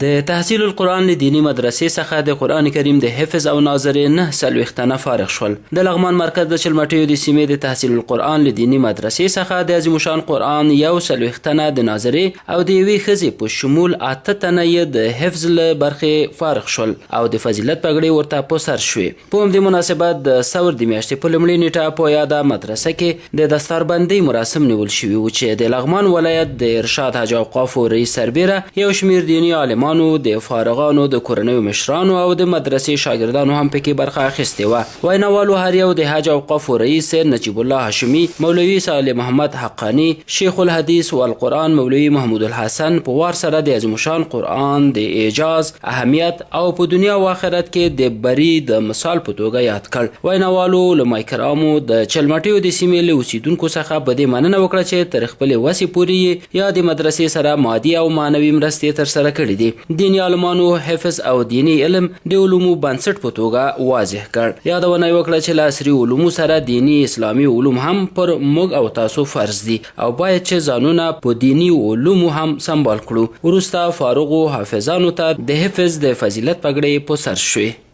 د تحصیل القرآن له دیني مدرسې څخه د قرآن کریم د حفظ او ناظرې 49 تنه فارغ شول. د لغمان مرکز د چلمټیو د سیمې د تحصیل القرآن له دیني مدرسې څخه د عظیم الشان قرآن 41 تنه د ناظرې او د یوې ښځې په شمول 8 تنه یې د حفظ له برخې فارغ شول او د فضیلت پګړۍ ورته په سر شوې. په همدې مناسبت د ثور د میاشتې په لومړۍ نېټه په یاده مدرسه کې د دستاربندۍ مراسم نیول شوي وو چې د لغمان ولایت د ارشاد حج اوقافو رئیس سربېره یو شمېر دیني عالمانو، د فارغانو د کورنیو مشرانو او د مدرسې شاګردانو هم پکې برخه اخیستې وه. ویناوالو هر یو د حج اوقافو رئیس نجیب الله هاشمي، مولوي صالح محمد حقاني، شیخ الحدیث والقرآن مولوي محمود الحسن په وار سره د عظیم الشان قرآن د اعجاز، اهمیت او په دنیا او آخرت کې د بري د مثال په توګه یاد کړ. ویناوالو علماء کرامو د چلمټیو د سیمې له اوسیدونکو څخه په دې مننه وکړه چې تر خپلې وسې پورې یې یادې مدرسې سره مادي او معنوي مرستې ترسره کړې دي. دیني عالمانو حفظ او دیني علم د علومو بنسټ په توګه واضح کړ. یادونه یې وکړه چې له عصري علومو سره دیني اسلامي علوم هم پر موږ او تاسو فرض دي. او باید چې ځانونه په دیني علومو هم سمبال کړو. وروسته فارغو حافظانو ته د حفظ د فضیلت پګړۍ په سر شوې.